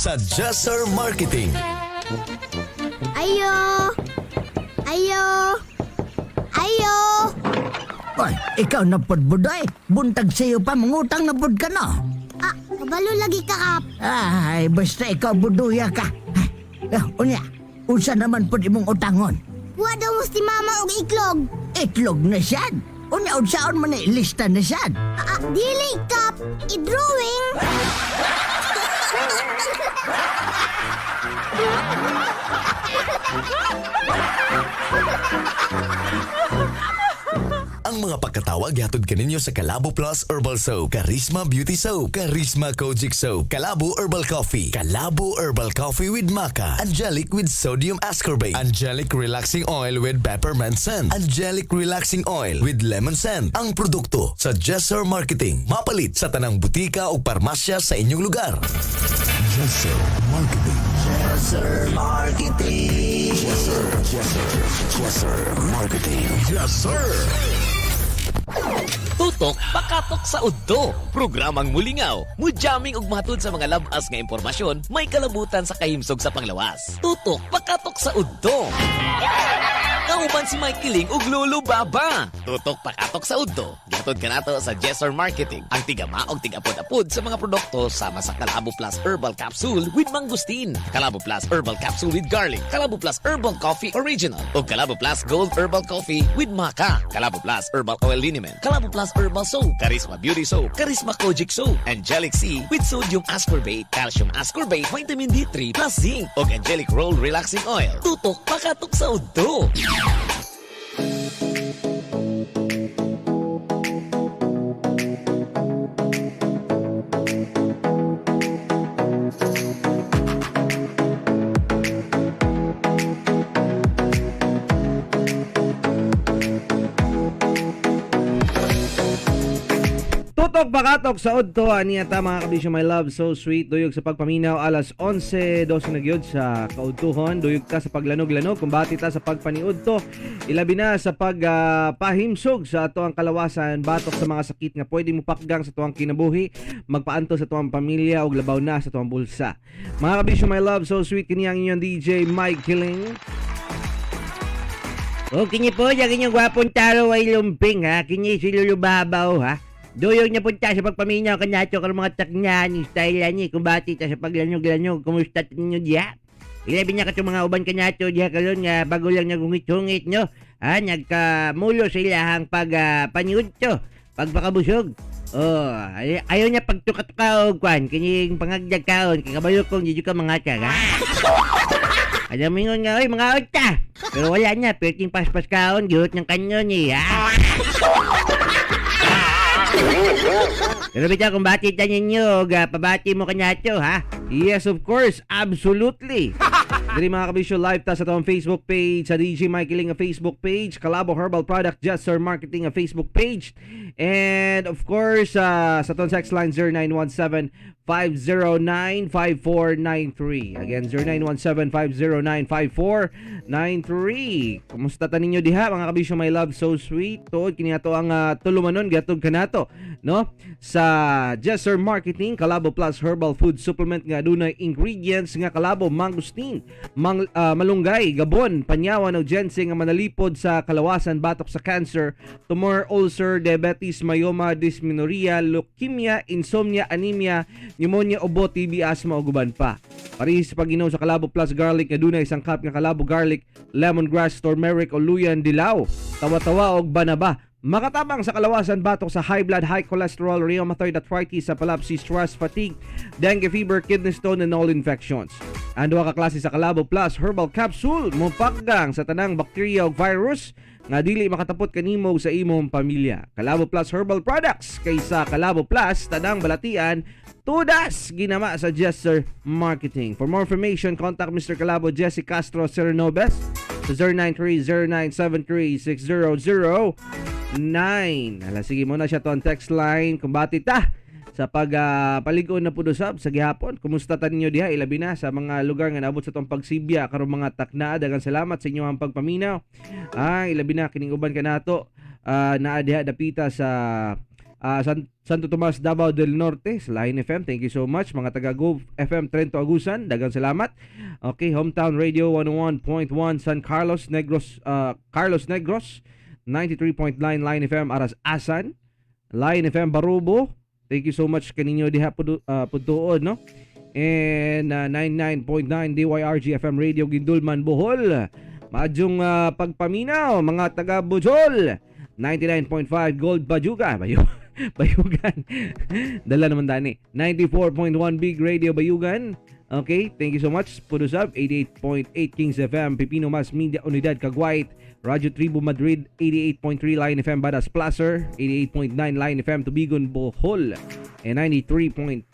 Sa Jesser Marketing. Ayo! Ayo! Ayo! Oy, ikaw na pod, Budoy. Buntag sa'yo pa, mangutang na pod ka no. Ah, kabalo lagi ka, Kap. Ay, basta ikaw buduya ka. Ah, unya, unsa naman pod imong utangon? Wa daw mo si mama og iklog. Itlog na siya. Unya, unsaon man ni lista na siya. Ah, ah, dili, Kap. I-drawing. Ang mga pagkatawag gihatod kaninyo sa Kalabo Plus Herbal Soap, Charisma Beauty Soap, Charisma Kojic Soap, Kalabo Herbal Coffee, Kalabo Herbal Coffee with Maca, Angelic with Sodium Ascorbate, Angelic Relaxing Oil with Peppermint Scent, Angelic Relaxing Oil with Lemon Scent. Ang produkto sa Jesser Marketing. Mapalit sa tanang butika o parmasya sa inyong lugar. Jesser Marketing. Jesser Marketing. Jesser, Jesser, Jesser Marketing. Jesser. Tutok pakatok sa udto. Programang mulingaw, mujamming ug matud sa mga labas nga impormasyon may kalabutan sa kahimsog sa panglawas. Tutok pakatok sa udto. Kauban si Mike Kiling ug Lolo Baba. Tutok pakatok sa udto. Gihatod kanato sa Jesser Marketing. Ang tigama og tigapod-apod sa mga produkto sama sa Kalabo Plus Herbal Capsule with Mangosteen, Kalabo Plus Herbal Capsule with Garlic, Kalabo Plus Herbal Coffee Original, ug Kalabo Plus Gold Herbal Coffee with Maca, Kalabo Plus Herbal Oil Liniment, Kalabo Plus Herbal Soap, Charisma Beauty Soap, Charisma Kojic Soap, Angelic C with Sodium Ascorbate, Calcium Ascorbate, Vitamin D3 plus Zinc, ug Angelic Roll Relaxing Oil. Tutok pakatok sa udto. Tutok bakatok sa udto ani ata, mga kabisyo, my love so sweet. Duyog sa pagpaminaw, alas 11:12 na gyud sa kaudtuhon. Duyog ta sa paglanog-lanog, kumbati ta sa pagpaniudto, ilabi na sa pagpahimsog sa ato ang kalawasan batok sa mga sakit nga pwede mo pakgang sa tuang kinabuhi, magpaanto sa tuang pamilya ug labaw na sa tuang bulsa. Mga kabisyo, my love so sweet, kini ang inyong DJ Mike Killing. O kini po, yung inyong gwapong taro ay lumping ha. Kini si Lulu Babaw ha. Duyog na punta sa pagpaminaw kanato karon mga taknya ni style ni kumbati ta sa paglanog-lanog. Kumusta ninyo diha? Ilabi niya katong mga uban kanato diha karon nga bago lang nagungit-ungit no. Ha, nagkamulo sila ang pag paniudto, pagpakabusog. Oh, ayaw niya pagtuka-tuka og kwan kining pangagdag kaon kay kabalo kong di ka mga ha. Alam mo yun nga, oy, mga ota. Pero wala na, perting paspas kaon, gihot ng kanyon eh, ha? Pero bitaw, kung bati ta ninyo, ga, pabati mo kanyato, ha? Yes, of course. Absolutely. Diri, mga kabisyo, live ta sa atong Facebook page, sa DJ Mike Ling nga Facebook page, Kalabo Herbal Product, Just Sir Marketing nga Facebook page. And of course, sa atong text line 0917 509 5493. Again, 0917 509 5493. Kumusta ta ninyo diha, mga kabisyo, my love so sweet? Tuod kini ato ang tulumanon gatog kanato, no? Sa Jesser Marketing, Kalabo Plus Herbal Food Supplement nga adunay ingredients nga kalabo, mangosteen, malunggay, gabon, panyawan o ginseng nga manalipod sa kalawasan batok sa cancer, tumor, ulcer, diabetes, myoma, dysmenorrhea, leukemia, insomnia, anemia, pneumonia, ubo, TB, asthma ug uban pa. Parehas sa pag-inom sa Kalabo Plus Garlic nga dunay sangkap nga kalabo, garlic, lemongrass, turmeric o luyan dilaw, tawa-tawa og banaba. Makatabang sa kalawasan batok sa high blood, high cholesterol, rheumatoid arthritis, epilepsy, stress, fatigue, dengue fever, kidney stone, and all infections. Ang duha ka klase sa Kalabo Plus Herbal Capsule mopaggang sa tanang bakterya ug virus nga dili makatapot kanimo ug sa imong pamilya. Kalabo Plus Herbal Products, kaysa Kalabo Plus tanang balatian tudas ginama sa Jester Marketing. For more information, contact Mr. Kalabo Jesse Castro Cernobes sa 0930-973-6009. Hala, sige muna siya to ang text line. Kumbati ta sa pag paligon na pud usab sa gihapon. Kumusta ta ninyo diha, ilabi na sa mga lugar nga naabot sa tong pagsibya karong mga takna? Daghang salamat sa inyong pagpaminaw. Ilabi na kining uban kanato naa diha dapita sa Santo Tomas, Davao del Norte, sa Line FM. Thank you so much. Mga taga Go FM Trento Agusan, daghang salamat. Okay, Hometown Radio 101.1 San Carlos Negros, Carlos Negros, 93.9 Line FM Aras Asan, Line FM Barubo. Thank you so much kaninyo diha pud pud no. And 99.9 DYRG FM Radio Guindulman, Bohol. Maayong pagpaminaw, mga taga Bohol. 99.5 Gold Bajuga, Bayugan. Dala naman dani. 94.1 Big Radio Bayugan. Okay, thank you so much. Pudusab, 88.8 Kings FM, Pipino Mass Media Unidad Cagwait, Radyo Tribu Madrid, 88.3 Line FM Badas Placer, 88.9 Line FM Tubigon Bohol, and 90.3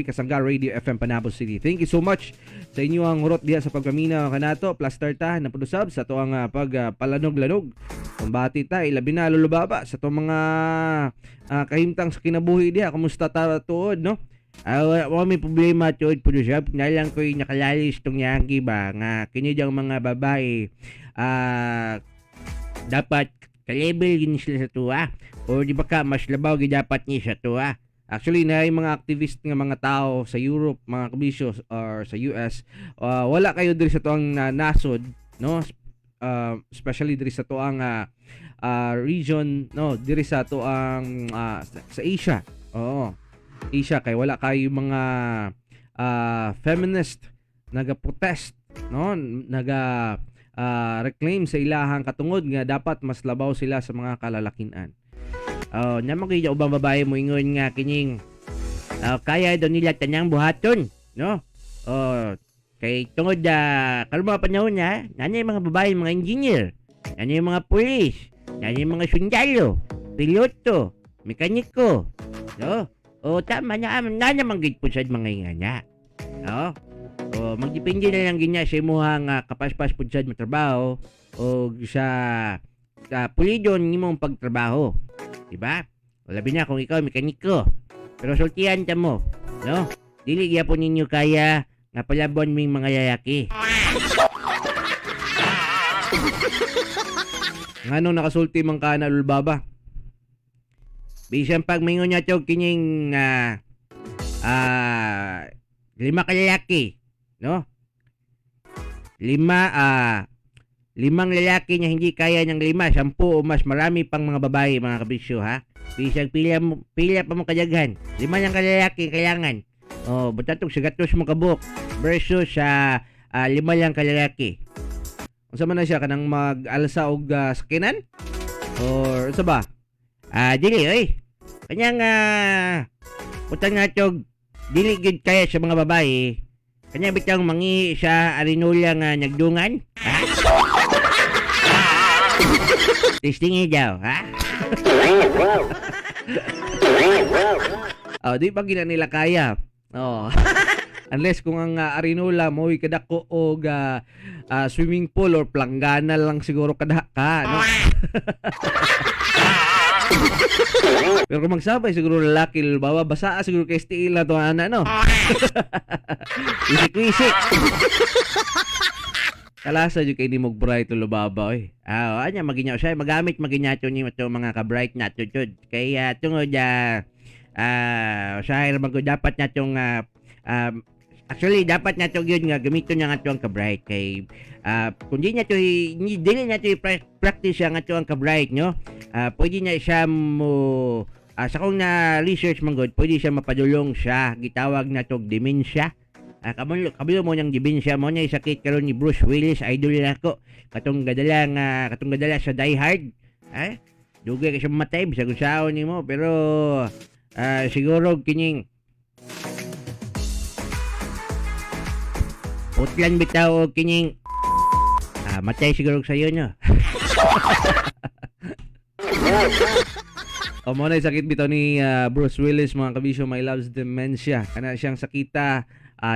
Kasangga Radio FM Panabo City. Thank you so much sa inyo ang hurot diha sa pagpamina kanato. Plaster ta na pudusab sa atoang pagpalanog-lanog. Kumbati ta ilabi na, lulubaba, sa atong mga kahimtang sa kinabuhi diha. Kumusta ta tuod, no? Ah, wa may problema tuod, pudusab. Nalang ko'y nakalalis tong yagi ba nga kini daw mga babae dapat ka-level gini sila sa tuwa o di ba ka mas labaw gi dapat ni sa tuwa. Actually, na yung mga activist nga mga tao sa Europe, mga kabisyo, or sa US, wala kayo diri sa tuang nasod, no? Especially diri sa tuang region, no, diri sa tuang sa Asia. Oo. Asia kay wala kayo mga feminist naga-protest, no? Naga reclaim sa ilahang katungod nga dapat mas labaw sila sa mga kalalakian. Oh, naman kayo ubang babae mo ingon nga kining kaya daw nila tanang buhaton, no? Oh, kay tungod karon mga panahon na, nanay mga babae mga engineer, nanay mga pulis, nanay mga sundalo, piloto, mekaniko, no? Oh, tama na, na naman gid po sad mga ingana. No? Oh, magdepende na lang ginya sa imuhang kapaspas pud sad mo trabaho o sa pulidon nimong pagtrabaho. Diba? O labi na kung ikaw mekaniko. Pero sultian ta mo, no? Dili gyapon ninyo kaya nga palabon ming mga lalaki. Ngano nakasulti man ka na, Lulbaba? Bisan pag mingon niya to kining lima ka lalaki, no? Limang lalaki niya hindi kaya ng 5, 10 o mas marami pang mga babae, mga kabisyo, ha? Bisag pila mo, pila pa mo kadaghan. 5 lang ka lalaki kailangan. Oh, butatog sa gatos mo kabuk versus sa 5 lang ka lalaki. Unsa man na siya kanang mag-alsa og sakinan? Or unsa ba? Dili oy. Kanyang putang nga tog dili gid kaya sa mga babae. Kanya bitang mangi sa arinula nga nagdungan. Ha? Testing daw, ha? Oh, di pa gina nila kaya. Oh. Unless kung ang arinula mo'y kadako og swimming pool or planggana lang siguro kada ka, no? Pero kung magsabay siguro lalaki, bawa basa siguro kay stiil na to ana, no. Wisik-wisik. Kalasa jud kay nimog bright, lubaba, oy. Ah, anya maginya siya magamit maginya to ni to mga ka-bright na to jud. Kay tungod usahay ra man gud dapat natong actually dapat nato gyud nga gamiton niya nga ang ka-bright kay kung di niya to dili na to practice ang ato ang ka-bright, no? Pwede na siya mo sa kong na research man gud, pwede siya mapadulong siya gitawag na tog dementia. Kabalo mo niyang dementia mo niya sakit karon ni Bruce Willis, idol nako, katong gadala nga katong gadala sa Die Hard. Ay, dugay kay siya mamatay bisag unsaon nimo, pero siguro kining putlan bitaw og kining matay siguro sayo, no. O mo na sakit bitaw ni Bruce Willis, mga kabisyo, my loves, dementia. Kana siyang sakita,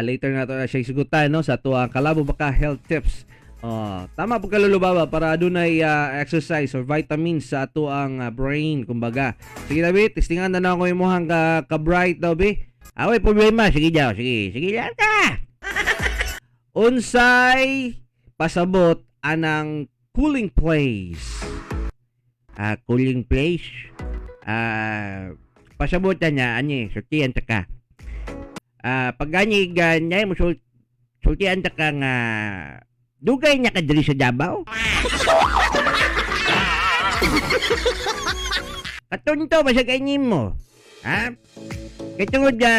later na to na siya isugutan, no, sa tuang Kalabo Baka Health Tips. Oh, tama po kalulubaba para adunay exercise or vitamins sa ato ang brain kumbaga. Sige David, testingan na na ako imuhang ka bright daw be. Away problema, sige daw, sige, sige lang ka. Unsay pasabot anang cooling place? Cooling place? Pasabutan niya ani sultian ta ka. Pag gani ganyan mo sultian ta ka nga dugay niya ka diri sa Davao. Katunto ba siya kay nimo? Ha? Kay tungod nga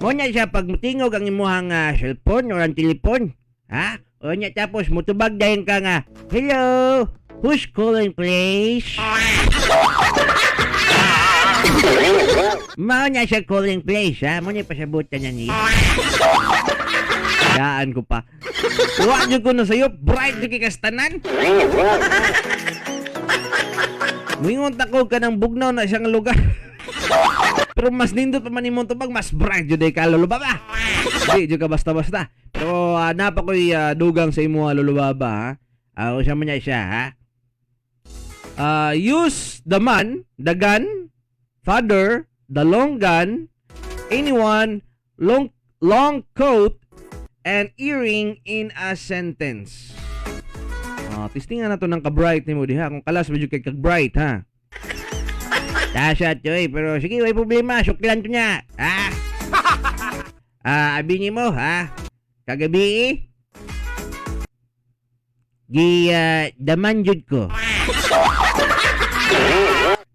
mo niya siya pag mutingog ang imuhang cellphone or ang telepon. Ha? O niya tapos mutubag dayon ka nga, "Hello, who's calling, please?" Mao niya siya calling please, ha? Mo niya pasabutan niya niya. Daan ko pa. Wa jud ko na sayo, bright jud kay kastanan. Muingon ta ko kanang bugnaw na siyang lugar. Pero mas nindot pa man imong tubag, mas bright jud ay ka, Lolo Baba. Di jud ka basta-basta. Pero napa ko'y dugang sa imo, Lolo Baba, ha. Usa mo niya siya, ha? Use the man, the gun, father, the long gun, anyone, long long coat, and earring in a sentence. Testingan na to ng ka-bright nimo diha kung kalas medyo kay kag-bright, ha. Tasa to eh, pero sige, may problema, suklan to niya. Ha? Abi ni mo, ha? Kagabi eh, gi daman jud ko.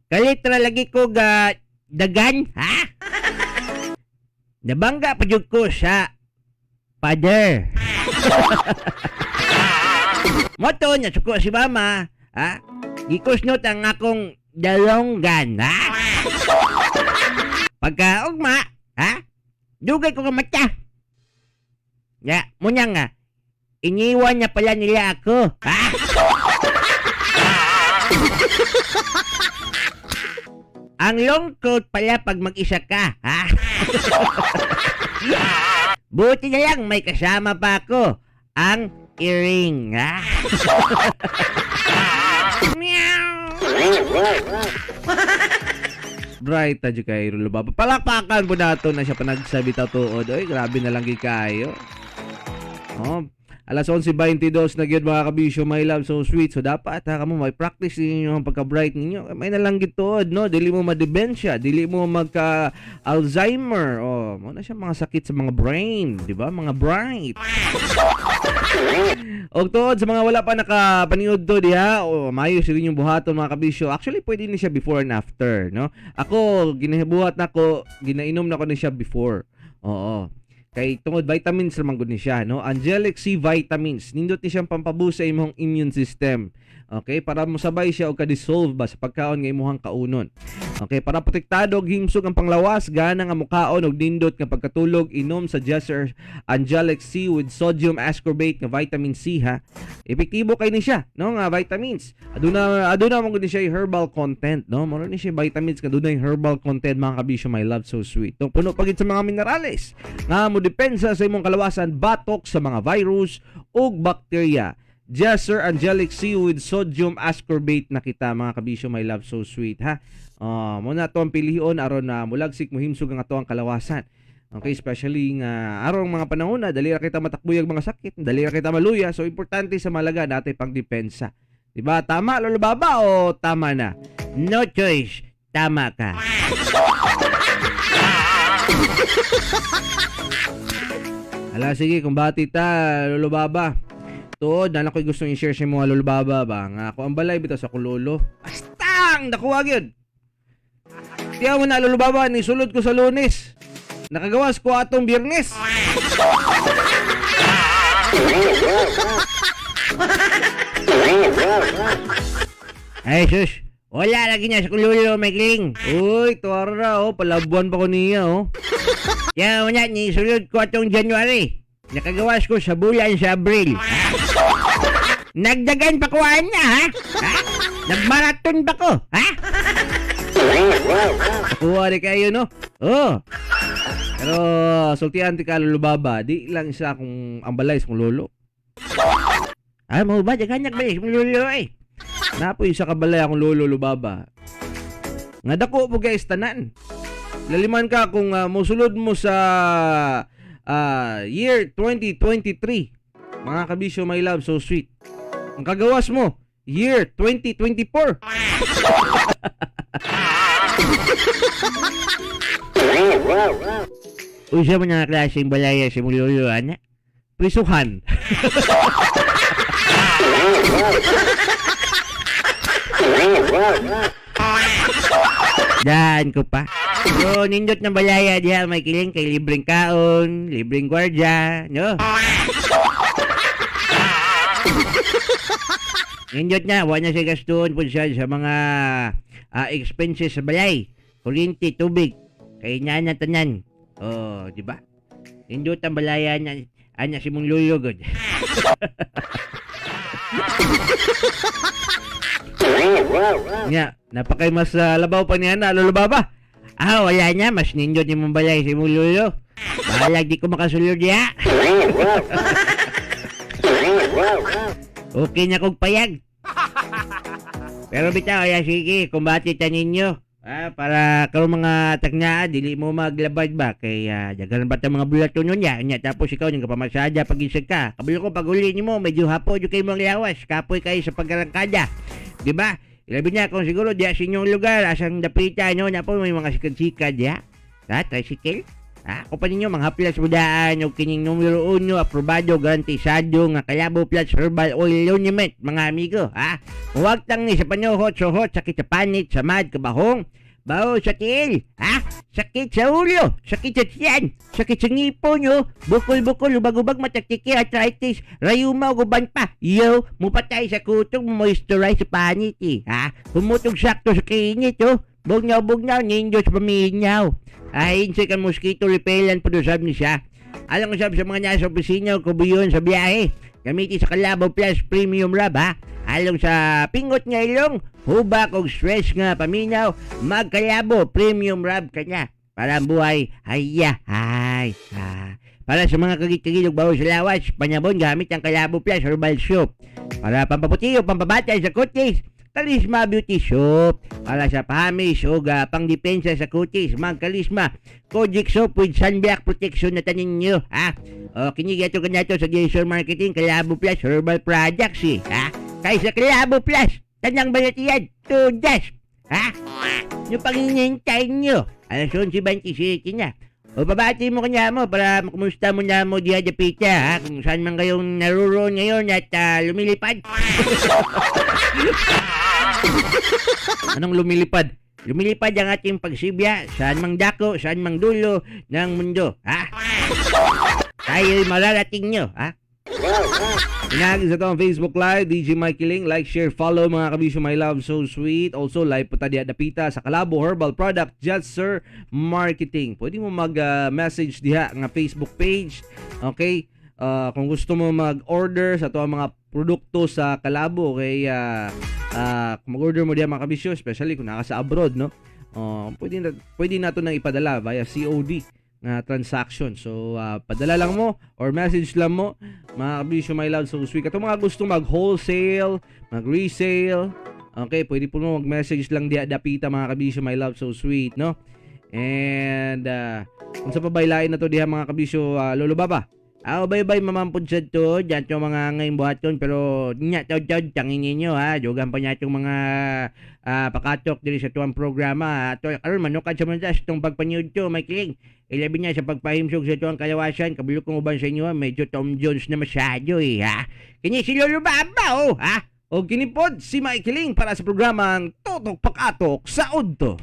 Kalit ra lagi ko ga dagan, ha? Nabangga pa jud ko sa father. Moto nya suko si mama, ha? Gikusnot ang akong dalonggan, ha? Pagka ugma, ha? Dugay ko ka mata. Ya, munya nga. Iniwan niya pala nila ako, ha? Ang long coat pala pag mag-isa ka, ha? Buti na lang may kasama pa ako. Ang earring, ha? Meow! Bright ta jud kay Lolo Baba. Palakpakan po nato na siya panagsabi ta tuod. Oy, grabe na lang gid kayo. Oh, alas 11:22 na gyud, mga kabisyo, my love, so sweet. So dapat ha kamo may practice ninyo ang pagka-bright ninyo. May na lang gid tuod, no? Dili mo mademensya, dili mo magka Alzheimer. Oh, mo na siya mga sakit sa mga brain, di ba? Mga bright. Og tuod sa mga wala pa nakapaniud to diha, o maayo siguro yung buhaton, mga kabisyo. Actually, pwede ni siya before and after, no? Ako ginabuhat nako, ginainom nako ni siya before. Oo. Kay tungod vitamins naman gud ni siya, no? Angelic C vitamins. Nindot ni siyang pampaboost sa imong immune system. Okay, para mosabay siya og ka-dissolve ba sa pagkaon nga imong kaunon. Okay, para protektado og himsog ang panglawas, gana nga mukaon og nindot nga pagkatulog, inom sa Jesser Angelic C with sodium ascorbate nga vitamin C, ha. Epektibo kay ni siya, no, nga vitamins. Aduna aduna man gud ni siya herbal content, no? Mao ni siya vitamins nga dunay herbal content, mga kabisyo, my love, so sweet. No, puno pa gid sa mga minerales nga mo depensa sa imong kalawasan batok sa mga virus ug bakterya. Jesser Angelic C with sodium ascorbate na kita, mga kabisyo, my love, so sweet, ha. Mo na to ang pilion aron na mulagsik, mohimsog ang ato ang kalawasan. Okay, especially nga arong mga panahon na dali ra kita matakbuyag mga sakit, dali ra kita maluya. So importante sa malaga natin pang depensa. 'Di ba? Tama, Lolo Baba, o tama na? No choice. Tama ka. Ala sige, kung bati ta, Lolo Baba. Tuod, na ako'y gustong i-share sa mga Lolo Baba ba nga ako ang balay bitaw sa akong lolo. Astang nakuha gyud. Tiyaw mo na, Lolo Baba, ni sulod ko sa Lunes. Nakagawas ko atong Biyernes. Ay, sus. Wala lagi niya sa kululo, may kiling. Uy, tuwara ra oh, palabuan pa ko niya oh. Kaya mo na, nisulod ko atong January. Nakagawas ko sa bulan sa Abril. Nagdagan pa ko na, ha? Ha? Nagmaraton pa ko, ha? Nakuha ni kayo, no? Oh, Pero sultian ti ka, Lolo Baba, di lang isa akong ang balay sa akong lolo. Ay, mo ba? Daghan nagbalis mong lulo eh. Napoy isa ka balay akong lolo, Lolo Baba. Nga dako po guys tanan. Laliman ka kung mosulod mo sa year 2023. Mga kabisyo, my love, so sweet. Ang kagawas mo, Year 2024. Unsa man nga klaseng balaya si mong lolo, ana? Prisuhan. Daan ko pa. So, nindot ng balaya diha may kiling kay libreng kaon, libreng gwardya, no? Nindot na, wala na siya gastuon po siya sa mga expenses sa balay. Kuryente, tubig, kay nana tanan. Oh, di ba? Nindot ang balaya na ana si mong lolo gud. Nya, napakay mas labaw pa niya na Lolo Baba. Ah, wala na. Mas nindot ni mong balay si mong lolo. Bahalag di ko makasulod diha. Okay na kong payag. Pero bitaw, ya sige, kumbati ta ninyo. Ah, para karon mga taknaa, dili mo maglabad ba kay daghan ba ta mga bulaton nun ya. Nya tapos ikaw ning kapamasada pag isag ka. Kabalo ko pag uli nimo medyo hapo jud kay mong lawas, kapoy kay sa pagkarangkada. Di ba? Ilabi na kung siguro diya sa inyong lugar asang dapita no na po may mga sikad-sikad diya. Ha, tricycle. Ha, ako pa ninyo mga haplas mudaan og kining numero uno aprobado garantisado nga Kalabo Plus Herbal Oil Liniment mga amigo, ha. Huwag tang ni sa panuhot, suhot, sakit sa panit, samad, kabahong, baho sa tiil, ha? Sakit sa ulo, sakit sa tiyan, sakit sa ngipon, yo, bukol-bukol, ubag-ubag, mataktiki, arthritis, rayuma, uban pa, yo, mupatay sa kutong, moisturize sa panit, eh, ha? Humutog sakto sa kinit, oh. Bugnaw-bugnaw, ninyo sa paminyaw. Ay, insect and mosquito repellent po doon, sabi niya. Alam ko sabi sa mga nasa opisina o kubuyon sa biyahe. Gamitin sa Kalabo Plus Premium Rub, ha? Along sa pingot nga ilong, hubak og stress nga paminaw, magkalabo Premium Rub kanya. Para ang buhay, ay, ay, ha. Para sa mga kagit-kagit ug baho sa lawas, panyabon gamit ang Kalabo Plus Herbal Soap. Para pampaputi o pampabata sa kutis, Kalisma Beauty Soap. Para sa pahamis o pangdepensa sa kutis, magkalisma. Kojic Soap with sunblock protection na tanin nyo, ha? O, kinig ito kanya sa Jason Marketing, Kalabo Plus Herbal Products, eh, ha? Kaysa Kalabo Plus, tanang balatian, tudas, ha? Yung pangingintay nyo, alas 11:27 na. O, babati mo kanya mo para makumusta mo na mo diya dapita, ha? Kung saan man kayong naruroon ngayon at lumilipad. Anong lumilipad? Lumilipad ang ating pagsibya saan mang dako, saan mang dulo ng mundo, ha? Tayo'y mararating nyo, ha? Inagi sa itong Facebook Live, DJ Mikey Ling. Like, share, follow mga kabisyo, my love, so sweet. Also, live po tayo dapita sa Kalabo Herbal Product, Just Sir Marketing. Pwede mo mag-message diha nga Facebook page. Okay? Kung gusto mo mag-order sa ito ang mga produkto sa Kalabo, kay kung mag-order mo diha mga kabisyo, especially kung naka sa abroad, no? Pwede na ito nang ipadala via COD na transaction. So, padala lang mo or message lang mo mga kabisyo, my love, so sweet. Katong mga gusto mag-wholesale, mag-resale, okay, pwede po mo mag-message lang diha dapita mga kabisyo, my love, so sweet, no? And, kung sa pabaylain na to diha mga kabisyo, Lolo Baba. Ah, bye-bye mamampod sa to. Diyan yung mga ngayong buhaton. Pero, nya, tawad-tawad, tangin ninyo, ha. Dugan pa niya itong mga pakatok diri sa tuwang programa. Ha. To, karon manukad sa mga itong pagpanyod to, may kiling. Ilabi niya sa pagpahimsog sa tuwang kalawasan. Kabilo kong uban sa inyo, ha. Medyo Tom Jones na masyado, eh, ha. Kini si Lolo Baba, oh, ha. O kinipod si Mike Ling para sa programang Tutok Pakatok sa Udto.